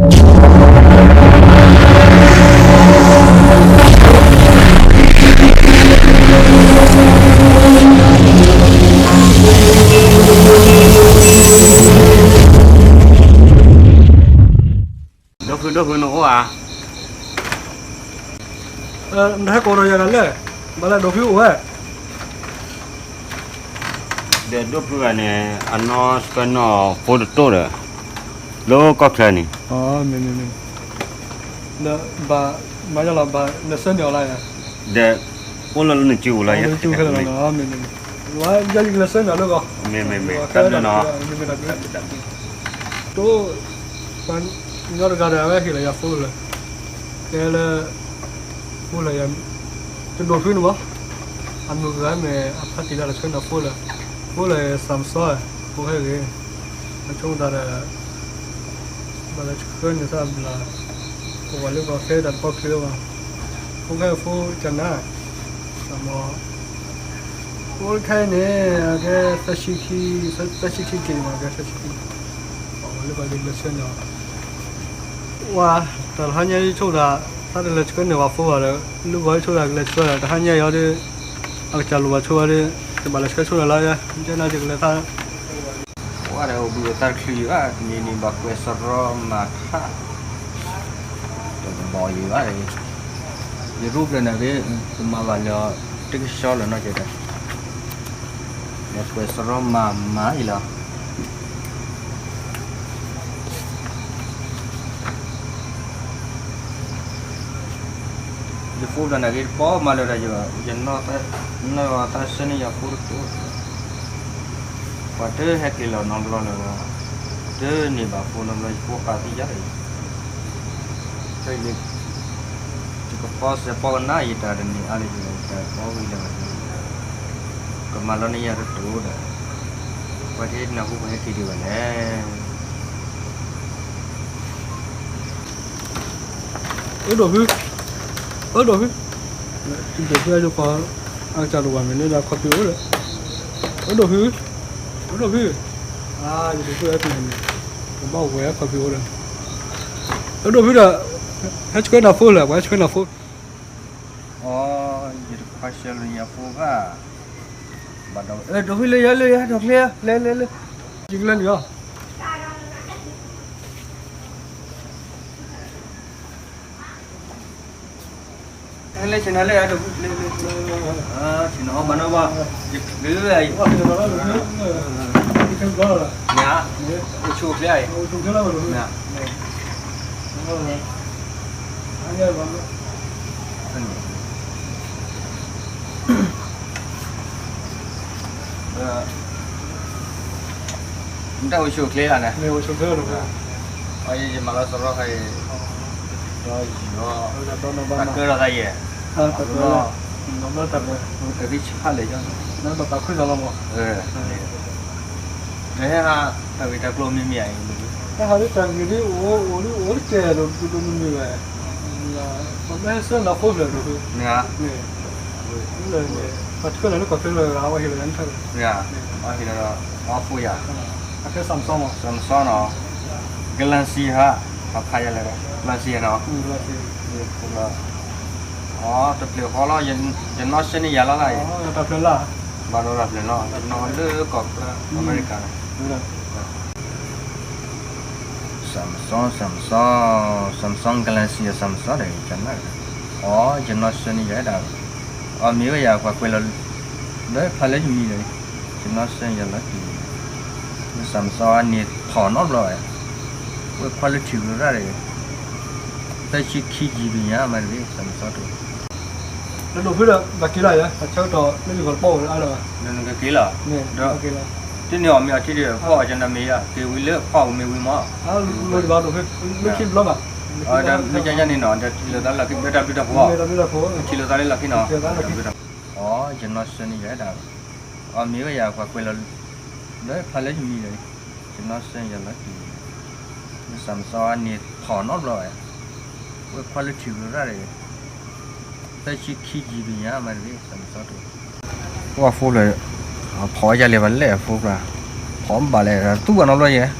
ဒိၣ်ဖု ဒိၣ်ဖု နအိၣ်ဧါ. နဟဲကိးဒီးယၤဒၣ်လဲၣ်, ဘၣ်လဲၣ်ဒိၣ်ဖုအိၣ်ဝဲ. ဒီးဒိၣ်ဖုဂၤန့ၣ် အနီၢ်ဆှၢနီၢ်ဖိတတိၢ်ဒီး လၢကီၢ်ချၢန့ၣ်, မ့ၢ်မ့ၢ်မ့ၢ်, ဒီးဘၣ်မၤယါလီၤ ဘၣ်လဲၤဆှၢန့ၢ်အီၤလၢယၤ, ဒီးအိၣ်လၢနစုပူၤလီၤ, ယဲယကလဲၤဆှၢန့ၢ်အီၤလၢဂီၢ်, မ့ၢ်မ့ၢ်မ့ၢ်, တၢ်ဘျုးနီၤ, တိၢ်, ပှၤညီတဂၤဒီး အဝဲဟ့ၣ်လီၤယၤဖိလၢာ်, တဲလၢ ဖိလၢာ်ယၤ, တဒိၣ်ဖုန့ၣ်မး, အမုၢ်ဂၤမ့ၢ်အဖါတံၢ်လၢတဆှၢန့ၢ်ဖိလၢာ်, ဖိလၢာ် Samsung, ဖိဟဲဂ့ၤ, အဆိကတၢၢ်ဒီး ဘၣ်လၢဆှၢန့ၢ်သးဘျီ, ပဝဲလၢပှၤဖဲတၢ်တပီၢ်ချံလၢၤဘၣ်, ဖိခဲဖိကနၣ်, မ့ၢ် ဖိတခါအံၤန့ၣ် အကဲသၢဆံခံ, သၢဆံခံက့ၤမး အကဲသၢဆံခံ, ပဝဲလၢပှၤကလဲၤဆှၢန့ၢ်အီၤ, ဝါ, တၢ်တဟါညါဆိကတၢၢ်, သးတလဲၤဆှၢန့ၢ်ပှၤဖိဘၣ်ဒီး, လၢဂီၤဆိကတၢၢ်ကလဲၤဆှၢ, တဟါညါအံၤဒီး, အကစၢ်လိၣ်ဘၣ်ဆိဘၣ်ဒီး, တဘၣ်လဲၤဆှၢဆိလၢၤလီၤ, ယဲနကလဲၤသး ဝဲဒီးအိၣ်ဘှံးအသးတချုးဘၣ်, တနံၤနံၤဘၣ်ကွဲးစရီမၤထး, တဘီယံၤဘၣ်, ယရူၢ်ဖျၢၣ်န့ၣ်ဂ့ၤ, တမၤဘၣ်လၢၤ, တကဆှီလၢၤနီတစဲးဒီး, ဘၣ်ကွဲးစရီမၤမၤယံၤလီၤ. ယဖိတဂၤန့ၣ်ဂ့ၤတပီၢ်မၤလၢၤဒီးယၤ, ယနီၢ်သးဆှၢန့ၢ်ယၤဖိတကိး, ပှၤတဟဲက့ၤလီၤနီတဘျီလၢၤဘၣ်, တန့ၢ်ဘၣ်ဖိနီတဘျီ ယဖိဃာ်သံယၤဒီး, ယကပီၢ်စဲးပီၢ်ကနၣ်ယတၢ်တန့ၢ်အါလၢၤ, ယတၢ်ပီၢ်ဝံၤလၢၤဘၣ်, ကမၤလီၤန့ၢ်ယၤတတိၤဒီး, ပှၤတဟဲနၢ်ဟူပှၤဟဲက့ၤဒံးဘၣ်လဲၣ်. အၢ ဒိၣ်ဖု, အၢ ဒိၣ်ဖု, ဒိၣ်ဖုအကပီၤ, အကစၢ်လိၣ်ဘၣ်မ့ၢ်န့ၣ်ဒီးခီဖျိအိၣ်ဒီး, အၢ ဒိၣ်ဖု, အၢ ဒိၣ်ဖု, အါ ယဒိၣ်ဖုအပူၤန့ၣ်, ကဘၣ်ဝဲခီဖျိအိၣ်ဒီး, အၢ ဒိၣ်ဖုဒီး, ဟဲဆှၢနၤဖိလၢာ်, ပှၤဟဲဆှၢနၤဖိ, အီ ယတခွါဆှၢလၢညါဖိဘၣ်, ဘၣ်ဒီး အၢ ဒိၣ်ဖုလၢယၤလၢယၤ ဒီးကျဲ, လဲၤလဲၤလဲၤ, ယကလဲၤနုာ်အီၤ လဲၤဆ့ၣ်နီၤလၢယၤ ဆ့ၣ်နီၤအီၣ်မၤနီၣ်ဘၣ်, ယကလဲၤ, အိၣ်ဆိၣ်ချ့အံၤ, နတၢ်အိၣ်ဆိၣ်ချ့လၢ်န့ၣ်, ယမၤလီၤစရီခါအံၤ, ဒီးယီၤ, တၢ်ကၢထီၣ်သးယဲၢ်, တၢ်သံဆါလဲၣ်, နဟဲဟးတၢ်ဂ့ၢ်တၢ်ကျိၤမ့ၢ်မ့ၢ်အံၤ, တၢ်ဟးလၢတၢ်ဂ့ၢ်ဒ်အိၣ် အိၣ်ဒ်အိၣ်တကဲးဒီး ဒိၣ်ဒိၣ်မုၢ်မုၢ်ဝဲ, ပမ့ၢ်ဟဲဆှၢနၤဖိဖျၢၣ်ဒိၣ်ဖု, ပှၤဆှၢလၢၤလၢကီၢ်ချၢလၢအဝဲဟ့ၣ်လီၤယၤန့ၣ်, အဝဲဟ့ၣ်လီၤဒီး အီဖိယၤ, အကဲ Samsung နီၤ, Samsung နီၤ, Galaxy ဟါ, ပှၤဖးယၤလဲၣ်, Galaxy နီၤ, တဖျၢၣ်ဃီလီၤ, ယနီၢ်ဆှၢန့ၢ်ယၤလီၤ, ဘၣ်ဒီးတဖျၢၣ်လီၤ, ယနီၢ်လၢကီၢ်ချၢ အမဲရကၤ Samsung, Samsung, Samsung Galaxy Samsung ဒီး ကနၣ်, အီ ယနီၢ်ဆှၢန့ၢ်ယၤဒၣ်, အီ မ့ၢ်ဝဲယၤပှၤကွဲးလီၤ, လၢဖျါလၢယမံၤဒီး, ယနီၢ်ဆှၢန့ၢ်ယၤလီၤတံၢ်, Samsung န့ၣ်ထီၣ်နီတဘျီ, ဝဲ quality ကရၢဒီး, သၢဆံခံ GB ညါမးတဂ့ၤ Samsung တဂ့ၤ လၢဒိၣ်ဖုဒီး ဘၣ်က့ၤလီၤယၤ အဆၢကတီၢ်လၢယဂီၢ်တပီၢ်အိၣ်လၢအါလၢၤဘၣ်, နကက့ၤလီၤ, ဒီး တန့ၢ်အီၤမ့ၢ်အီၤထံဒံး ဖီၣ်အီၤကနမ့ၢ်ယၤ က့ၤဝံၤလၢဖီၣ်ဝံၤမ့ၢ်ဝံၤမး, လၢခံတဘျီဘၣ်, ဒီးမ့ၢ်ကန့ၣ်နီၤ ဒီးထံၣ်လိာ်သးလၢလီၢ်ခံ ဒီးတၢ်ဘျုးတၢ်ဖှိၣ်, ထံၣ်လိာ်သးလၢလီၢ်ခံနီၤ, အီ ယနီၢ်ဆှၢန့ၢ်ယၤဒၣ်, အီ မ့ၢ်ဝဲယၤပှၤကွဲးလီၤ, လၢဖျါလၢယမံၤဒီး, ယနီၢ်ဆှၢန့ၢ်ယၤလီၤတံၢ်, Samsung န့ၣ်ထီၣ်နီတဘျီဘၣ်, ဝဲ quality ကရၢဒီး, သၢဆံခံ GB ညါမးတဂ့ၤ Samsung တဂ့ၤ, ပှၤဖိလၢ, ဖီၣ်ယၤလဲၤဘၣ်လဲၣ်အဖိပှၤ, ဖီၣ်ဘၣ်လဲၣ် သူၣ်ဘၣ်နီတဘျီယဲၢ်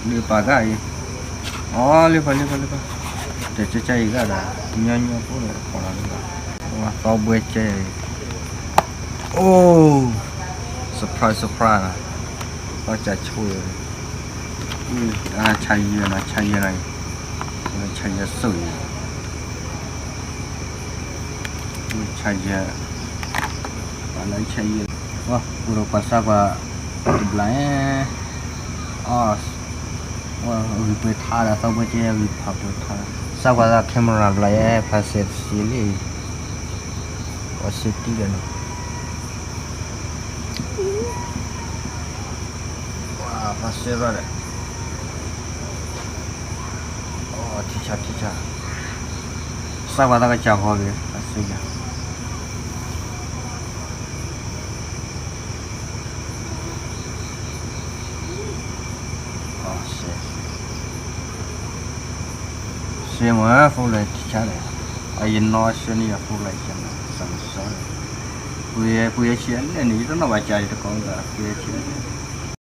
လၢပာ်ဂၤအံၤ, အီၤ လၢပာ် လၢပာ် လၢပာ်, တဲကၠဲကၠဲအံၤဂၤဒီး ညီညီဖိဒီး ဖီၣ်လီၤလၢပာ်, သီဘှဲကၠဲအံၤ, အိၣ်, surprise surprise နီၤ, သီကၠဲဆိၣ်, ဆါယဲနီၤ ဆါယဲနီၤအံၤ, ဆါယဲဆိၣ်အံၤ, ဆါယဲ, ပှၤလၢဆါယဲ, အိၣ်ဒီးပှၤစၢ်ကွၢ်တဘျီ, အီၤ ဂံၢ်ပှဲၤထါဒီး သီဘှဲကၠဲဂံၢ်ဖးပှဲၤထါ, စၢ်ကွၢ်သး camera တဘျီယဲ ဖးစဲးတစ့လံ, ပှၤစ့တံၢ်ဒီးန့ၣ်, ပှၤဖးစဲဘၣ်ဒီး, ထံဆါထံဆါ, စၢ်ကွၢ်သးကစၢ်ဃီက့ၤ ဖးစဲယၤ စ့မ့ၢ်ဖိလၢထံဆါလဲၣ်, အယနီၢ်ဆၢန့ၣ်ယဖိလၢဆၢန့ၣ် စၢ်မုၢ်စီ, ပှ့ၤဆံးအလဲၣ်န့ၣ် ယတနီၣ်ဘၣ်ကၢ်ယတကိးမုၢ်သး ပှ့ၤဆံးအလဲၣ်